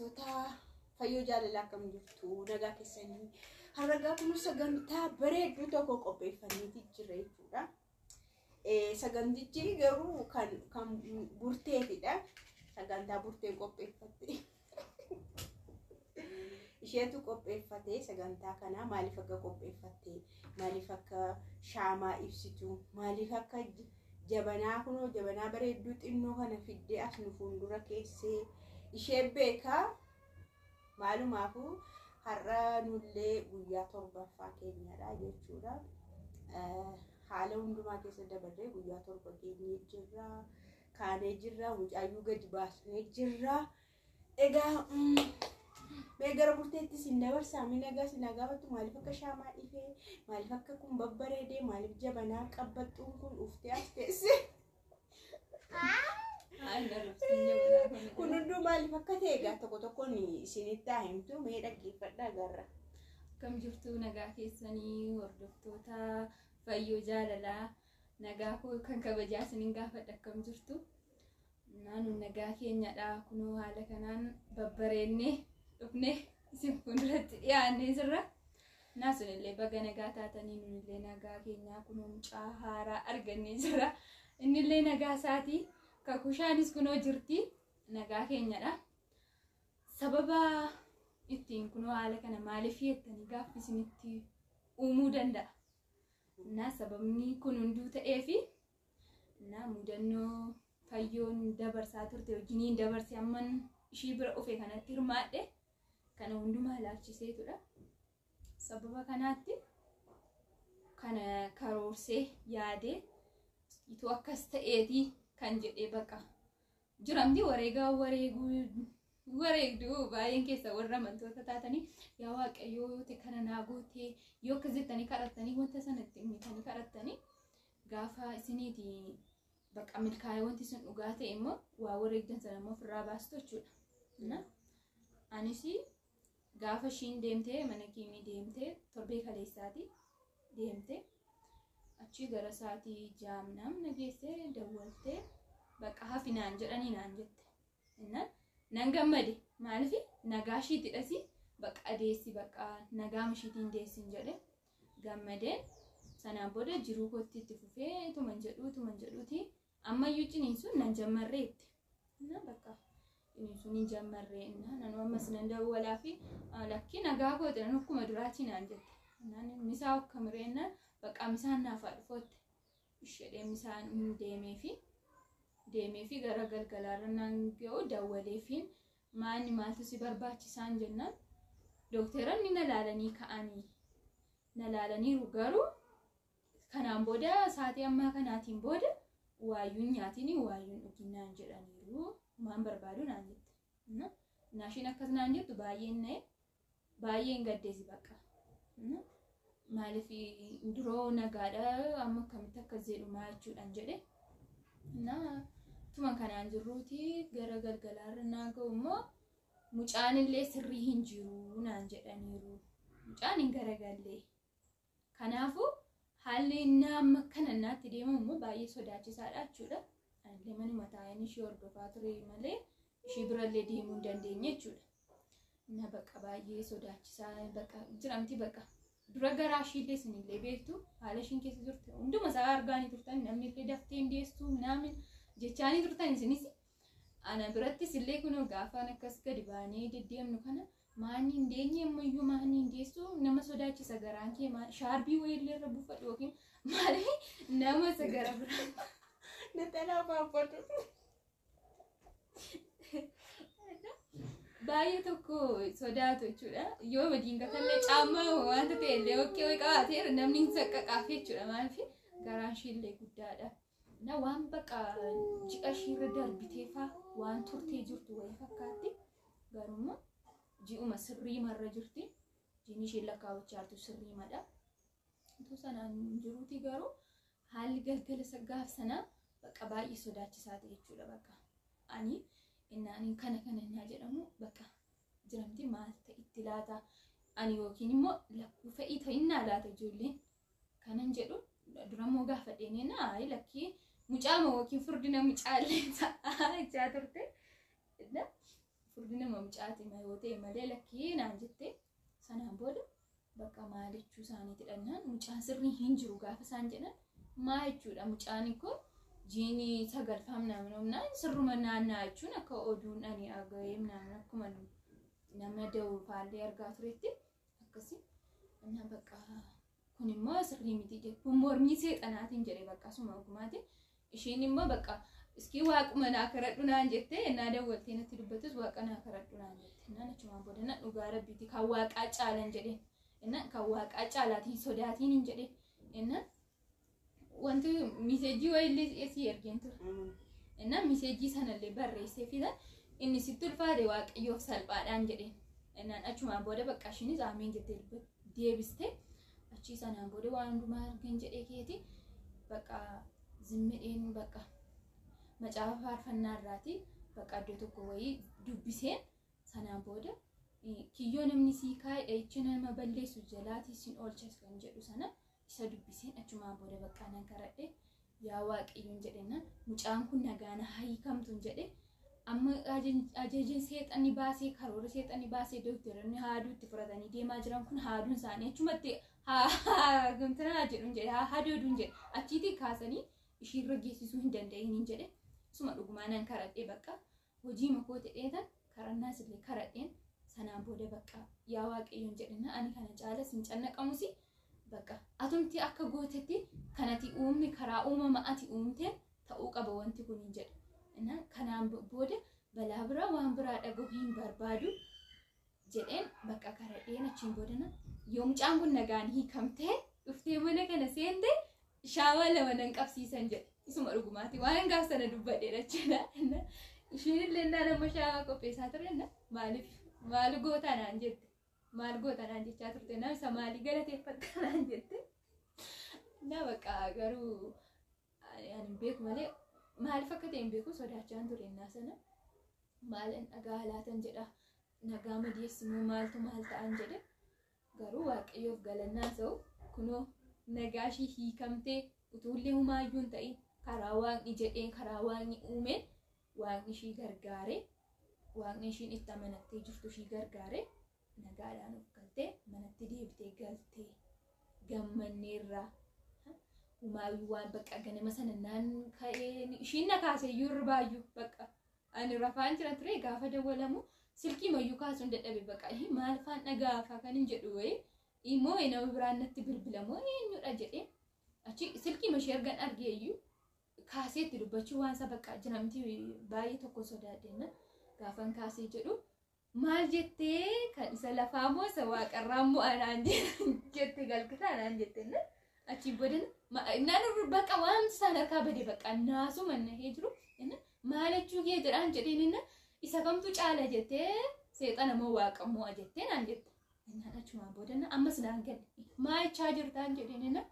Hordoftoota Fayyoo Jaalalaa, akkam jirtu? Nagaa keessanii? Har'a gaafa sagantaa bareedduu tokko qopheeffanneeti jira jechuudha. Sagantichi garuu kan burteetidha. Sagantaa burteen qopheeffatte. Isheetu qopheeffate sagantaa kana. Maaliif akka qopheeffatte, maaliif akka shaamaa ibsitu, maaliif akka jabanaa, kunoo jabanaa bareedduu xinnoo kana fiddee as nu fuuldura keessee ishee beekaa. Maalumaafuu har'a nullee guyyaa torbaffaa keenyadha jechuudha. Haala hundumaa keessa dabarree guyyaa 7 geenyee jirra. Kaanee jirra. Mucaayyuu gadi baasnee jirra. Egaa mee gara burteetti isin dabarsaa. Mee nagaa isin haa gaafattu. Maaliif akka shaamaa ifee, maaliif akka kun babbareedee, maaliif jabanaa qabbaxxuun kun dhuftee as teesse? Kun hunduu maaliif akka ta'e egaa tokko tokkoon isinitti haa himtu, mee dhaggeeffadhaa garra. Akkam jirtu, nagaa keessanii, hordoftoota Fayyoo Jaalalaa? Nagaa koo kan kabajaa isinin gaafadha. Akkam jirtu? Naannoo nagaa keenyadha. Kunoo haala kanaan babbareennee dhufnee isin fuulduratti dhiyaannee jirra. Naasunillee baga nagaa taatanii, nunillee nagaa keenyaa. Kunoo mucaa haaraa argannee jirra. Innillee nagaa isaatii. Kakushaanis kunoo jirti. Nagaa keenyadha. Sababa ittiin kunoo haala kana maaliif jettanii gaaffii isinitti uumuu danda'a. Na sababni kun hunduu ta'eefi na mudannoo Fayyoon dabarsaa turte wajjiniin dabarse, amman ishii bira dhufe kanatti hirmaadhe, kana hundumaa ilaalchiseetudha. Sababa kanaatti kana karoorsee yaadee, itoo akkas ta'eetii kan jedhee baqa jiramti wareegaa wareeguu wareegduu baay'een keessa warra amantoota taatanii, yaa Waaqayyoo, yoo ta'e kana naa gootee, yoo akkas jettanii kadhattanii, wanta sana itti himtanii kadhattanii, gaafa isiniiti bakka milkaa'ee wanti sun dhugaa ta'e immoo waa wareegdan sana immoo ofirraa baastu jechuudha. Anis gaafa ishiin deemtee mana kiimii deemtee, torbee kaleessaati deemtee, achii gara sa'aatii jaamnaam na geessee dawwaltee, bakka hafi naan jedhanii naan jette. Innaan nan gammade. Maaliif? Nagaa ishiitti dhasi, bakka deessi, bakka nagaa ishiitiin deessin jedhe gammadeen. Sanaan booda jiruu kootti itti fufee tuman jedhuu tuman jedhuuti ammayyuu ciniinsuun nan jammarreetti. Innaan bakka ciniinsuun hin jammarree, innaan nan ammas nan dawwalaa fi lakkii, nagaa kooti, nan akkuma duraatii naan jette. Innaan misaa akkamiree innaan bakka misaan naaf haa dhufootte. Ishedhee misaan deemee fi gara galgalaarra naan ga'u dawwaleefiin, maanni maaltu si barbaachisaan jennaan, dookteeronni na laalanii ka'anii na laalaniiru, garuu kanaan booda sa'aatii ammaa kanaatiin booda waayyuun nyaatiin waayyuun dhugin naan jedhaniiru, maan barbaadu naan jette. Naashiin akkas naan jettu baay'een na'e, baay'een gaddeesi bakka. Maaliif duroo nagaadha, amma akkamitti akkas jedhu maa jechuudhaan jedhe. Na tuma kanaan jirruuti gara galgalaarra naa ga'u immoo mucaan illee sirrii hin jiru naan jedhaniiru. Mucaan hin garagallee. Kanaafuu haalli inni amma kana naatti deemamu immoo baay'ee sodaachisaadha jechuudha. Anillee manuma taa'een ishee hordofaa ture malee ishee birallee deemuu hin dandeenye jechuudha. Na bakka baay'ee sodaachisaa bakka jiramti bakka. Dura garaa ishiillee isinillee beektu, haala ishiin keessa turte hunduma isaa argaanii turtan, namni illee daftee hin deessu minaamin jechaanii turtan isinis. Ana birattis illee kunoo gaafaan akkas gadi baanee deddeemnu kana, maanni hin deenye ammayyuu, maanni hin deessu, nama sodaachisa garaan kee, shaarbii wayiillee irra buufadhu yookiin maali nama isa gara biraa. Naxalaa baafatu. Baay'ee tokko sodaatu jechuudha. Yoo madiingatallee caammaa wanta ta'e illee hokkee wayii qabaateera namni hin saqqaqaaf jechuudha. Maaliif garaan ishiillee guddaadha. Na waan baqa ji'a ishiirra darbitee faa waan turtee jirtu wayii fakkaatti. Garuu ji'uma sirrii marra jirti. Jiini isheen lakkaawwachaa jirtu sirrii madha. Utuu sanaan jiruuti garuu haalli galgala gaaf sanaa bakka baay'ee sodaachisaa ta'e jechuudha bakka. Ani innaan kana kana innaa jedhamu bakka jiramti maal ta'e itti laata ani, yookiin immoo lakkuu fe'ii ta'innaa laata ijoolleen kanan jedhu. Durammoo gaafadheen naa lakkii mucaama yookiin furdina mucaallee ta'aa jechaa turte. Furdina mucaati yoo ta'e malee lakkii naan jette. Sanaan booda bakka maal jechuu isaaniitti dhannaan mucaan sirrii hin jiru gaafa isaan jedhan maa jechuudha mucaan kun jiinii sagalfaam naannoo sirruma naannaa jechuun akka oduun ani aga'ee naannoo akkuma nama da'uufaallee argaa turetti akkasii innaa bakka kun immoo sirrii miti jedhe kun mormii seexanaatiin jedhe bakka asuma ogumaati ishiin immoo bakka iskii waaquma naa karadhu naan jette innaa dawwaltee natti dubbatus waaqa naa karadhu naan jette innaan achumaan booda na dhugaa rabbiiti kan waaqaa caalan jedheen innaan kan waaqaa caalaatiin sodaatiin hin jedheen innaan wanti miseejii wayiillee si ergeen ture. Innaan miseejii sanallee barreessee fidan inni sitti ulfaate waaqayyoof salphaadhaan jedheen. Innaan achumaan booda bakka ishiinis ameen jettee deebiste achii sanaan booda waan hundumaa argan jedhee keeti bakka zimmidheen bakka macaafa faarfannaa irraati bakka iddoo tokko wayii dubbiseen sanaan booda kiyyoo namni sii kaa'e dhahicha nama balleessu jalaatii sin oolchas kan jedhu sana isa dubbiseen achumaan booda bakka nan karadhe yaa waaqayyoon jedhennaan mucaan kun nagaana hiikamtuun jedhe amma ajaja seexanni baasee karoora seexanni baasee dookteroonni haaduu itti fudhatanii deemaa jiran kun haaduun isaanii achumatti haa jedhuun jedhe haa hadooduun jedhe achiitii kaasanii ishiirra geessisuu hin danda'iniin jedhe isuma dhugumaa nan karadhe bakka hojii makoo ta'eetan karannaas illee karadheen sanaan booda bakka yaa waaqayyoon jedhennaan ani kana caala sin cannaqamusi bakka atumti akka gootetti kanati uumni karaa uumama ati uumteen ta'uu qaba wanti kun hin jedhu. Innaan kanaan booda balaa biraa waan biraa dhaga'uu hin barbaadu jedheen bakka karadheen achiin boodana yoo mucaan kun nagaan hiikamtee dhuftee mana kana seente shaamaa lama nan qabsiisan jedhe. Isuma dhugumaati waan gaaf sana dubbadheedha jechuudha. Ishiin illee naan amma shaamaa qopheessaa ture maaliif maal gootaa naan jette. Maal goota naan jechaa turte nama isa maalii galateeffatta naan jette. Na bakka garuu ani hin beeku malee maaliif akka ta'e hin beeku sodaachaan ture innaa sana. Maal dhagaa laatan jedha nagaa madeessimuu maaltu maal ta'an jedhe garuu waaqayyoof galannaa ta'u kunoo nagaa ishii hiikamtee utuullee humaayyuu hin ta'in karaa waaqni jedheen karaa waaqni uumeen waaqni ishii gargaare waaqni ishiin itti amanattee jirtu ishii gargaare. Nagaadhaan of galtee manatti deebitee galtee gammanneerraa humaayyuu waan bakka ganama sana naan ka'ee ishiin na kaasee iyyuu irra bakka ani rafaan jira ture gaafa dawwalamu silkii mayyuu kaasuun dadhabe bakka maal faan dhagaafaa kan hin jedhu wayii immoo nama biraan natti bilbilamoo eenyudha jedhee achi silkii mashee ergan argee iyyuu kaasee itti dubbachuu waan isa bakka jiramti baay'ee tokko sodaadhenna gaafan kaasee jedhu. Maal jettee kan isa lafaa moo isa waaqarraa moo anaan jette galgala anaan jette achiin booda naan bakka waan isaan harkaa bade bakka naasuma nahee jiru maal jechuu kee jedhaan jedheen isa kamtu caala jettee seexana moo waaqa moo jettee naan jette. Naan achumaan booda ammas naan galle maa jechaa jirtaan jedheen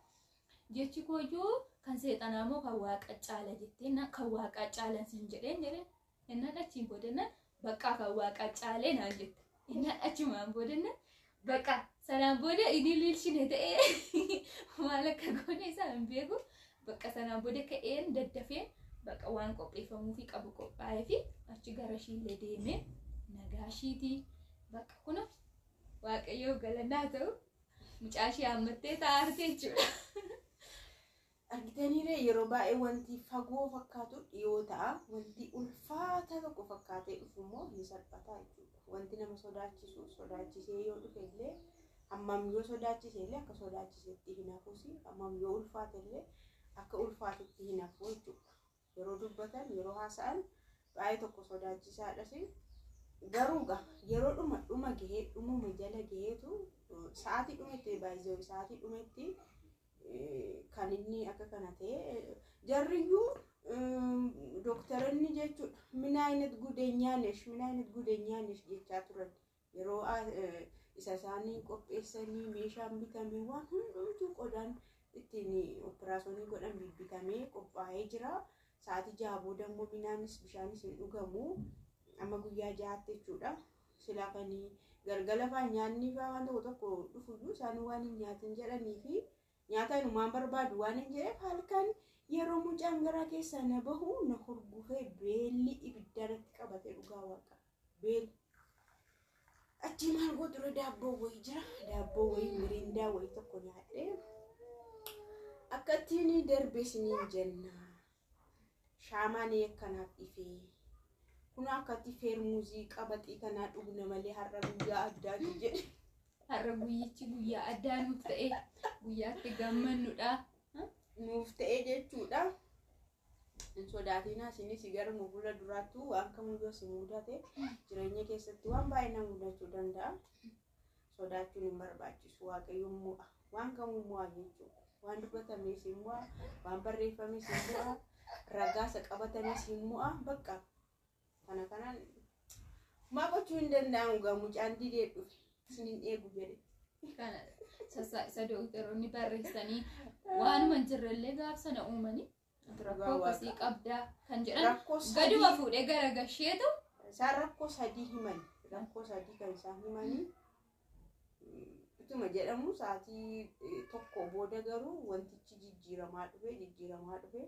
jechi kooyyuu kan seexanaa moo kan waaqa caala jettee kan waaqa caalan siin jedheen jedheen naan achiin booda bakka kan waaqa caalee naan jette. Innaan achumaan booda bakka sanaan booda inni lilchine ta'ee maal akka goone isaa hin beeku. Bakka sanaan booda ka'een daddafeen bakka waan qopheeffamuufi qabu qophaa'ee fi achi gara ishiillee deemee nagaa ishiitii bakka kuna waaqayyoo galannaa ta'u mucaa ishee hammattee taa'arte jechuudha. Argitaniiree yeroo baay'ee wanti fagoo fakkaatu dhiyoo ta'a. Wanti ulfaata tokko fakkaatee dhufu immoo ni salphata jechuudha. Wanti nama sodaachisu sodaachisee yoo dhufe illee hammam yoo sodaachise illee akka sodaachisetti hin hafuus hammam yoo ulfaate illee akka ulfaatetti hin hafu jechuudha. Yeroo dubbatan yeroo haasa'an baay'ee tokko sodaachisaadhas. Garuu yeroo dhuma gahee dhumuma jala gaheetu sa'aatii dhumetti baay'ee sa'aatii dhumetti. Kan inni akka kana ta'e jarriyyuu dooktaroonni jechuudha min ayinat gudeenyaanesh min ayinat gudeenyaanesh jechaa turan yeroo isa isaanii qopheessanii meeshaan bitamee waan hundumtuu qodaan ittiin operaasyoonii godhan bitamee qophaa'ee jira. Sa'aatii 6 booda immoo minaanis bishaanis hin dhugamu amma guyyaa 6tti jechuudha. Silaa kan galgala fa'aa nyaanni fa'aa waan tokko tokko dhufuyyuu isaan waan hin nyaatin jedhanii fi nyaata inumaan barbaadu waan hin jedheef halkan yeroo mucaan garaa keessaa na bahu na hurgufee beelli ibidda natti qabatee dhugaa waaqa. Beela. Achi maal gootu daabboo wayii jira. Daabboo wayii miriindaa wayii tokko nyaadhee akkattiin darbe isiniin jenna. Shaamaan akkanaaf ifee. Kun akkatti feermuzii qabaxii kanaa dhugna malee har'a guyyaa addaati jedhe. Har'a guyyichi guyyaa addaa nuuf ta'e guyyaatti gammannudha. Nuuf ta'e jechuudha. Hin sodaatinaa isinis gara nu fuula duraattuu waan kamiyyuu si mudate jireenya keessatti waan baay'ee nama mudachuu danda'a. Sodaachuun hin barbaachisu. Waaqayyoon mo'a. Waan kamuu mo'a jechuudha. Waan dubbatames hin mo'a, waan barreeffames hin mo'a, ragaasa qabatames hin mo'a. Bakka kana kanaan maa gochuu hin danda'amu gaa mucaan didee dhufe isiniin eegu jedhe. Kana isa dooktaroonni barreessanii waanuma hin jirrellee gaaf sana uumanii rakkoo akkasii qabdaa kan jedhan gaduma fuudhee gara gasheetu. Isaan rakkoo sadii himan. Rakkoo sadii kan isaan himanii ituma jedhamu sa'aatii tokko booda garuu wantichi jijjiiramaa dhufe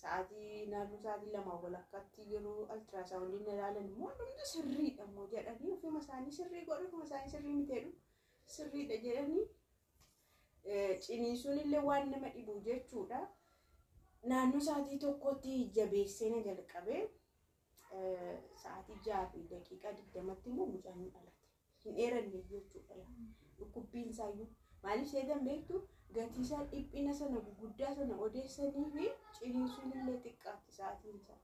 sa'aatii naannoo sa'aatii 2 walakkaatti yeroo altiraasawundiin ilaalan immoo hundumtu sirriidha immoo jedhanii ofuma isaanii sirrii godhu ofuma isaanii sirrii miti jedhu sirriidha jedhanii ciniinsuun illee waan nama dhibu jechuudha. Naannoo sa'aatii 1tti jabeessee na jalqabee sa'aatii 6:20 immoo mucaan ni dhalate. Hin dheeranne jechuudha. Dhukkubbiin isaayyuu maaliif seetan beektu gatii isaa dhiphina sana guguddaa sana odeessanii fi ciniinsuun illee xiqqaatti sa'aatiin isaa.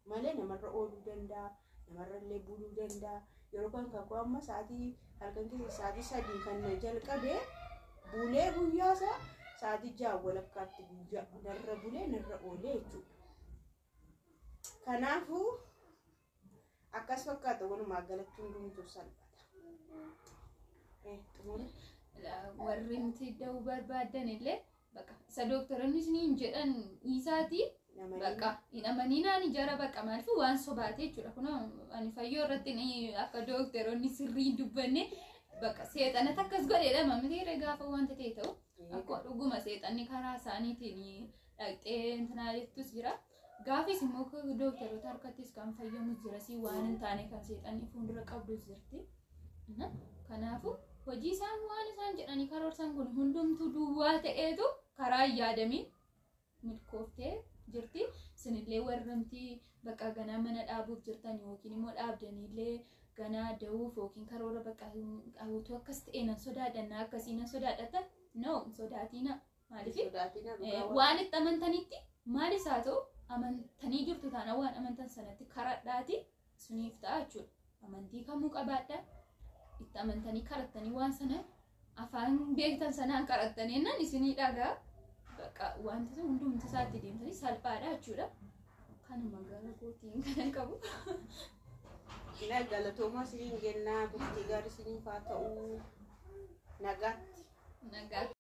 Malee namarra ooluu danda'a, namarra illee buluu danda'a. Yeroo kan kakuu amma sa'aatii halkan keessa sa'aatii 3 kan na jalqabee bulee guyyaa isaa sa'aatii 6 walakkaatti guyyaa narra bulee narra oolee jechuudha. Kanaafuu akkas fakkaata walumaa galatti hundumtuu salphata. Warri nuti da'uu barbaadan illee bakka isa dooktaroonni isiniin jedhan dhiisaati bakka hin amaniinaan jara bakka maaliif waan sobaate jechuudha. Kun ani fayyoo irratti akka dooktaroonni sirrii hin dubbanne bakka seexanatti akkas godheedha mamti gaafa wanta ta'e ta'u akka dhuguma seexanni karaa isaaniitiin dhaqxee intinaa jettus jira. Gaafis immoo dooktaroota harkattis kan fayyamus jira si waan hin taane kan seexanni fuuldura qabdus jirti. Kanaafuu hojii isaan waan isaan jedhanii karoorsan kun hundumtuu duwwaa ta'eetu karaa hin yaadamiin milkooftee jirti. Isinillee warramti bakka ganaa mana dhaabuuf jirtan yookiin immoo dhaabdaniillee ganaa da'uuf yookiin karoora bakka hawwatu akkas ta'e nan sodaadhanna akkasii nan sodaadhatan no sodaatiina maaliif waan itti amantanitti maalis haa ta'u amantanii jirtu taana waan amantan sanatti karadhaati suniif ta'a jechuudha. Amantii kamuu qabaadha. Itti amantanii karattanii waan sana afaan beektan sanaan karattanii nan isinii dhagaa bakka wanta hundumti isaatti deemtanii salphaadha jechuudha. Kanuma gara kootiin kanan qabu. Galatoomaa isiniin jennaa turtii gaarii isiniif haa ta'u nagaatti. Nagaatti.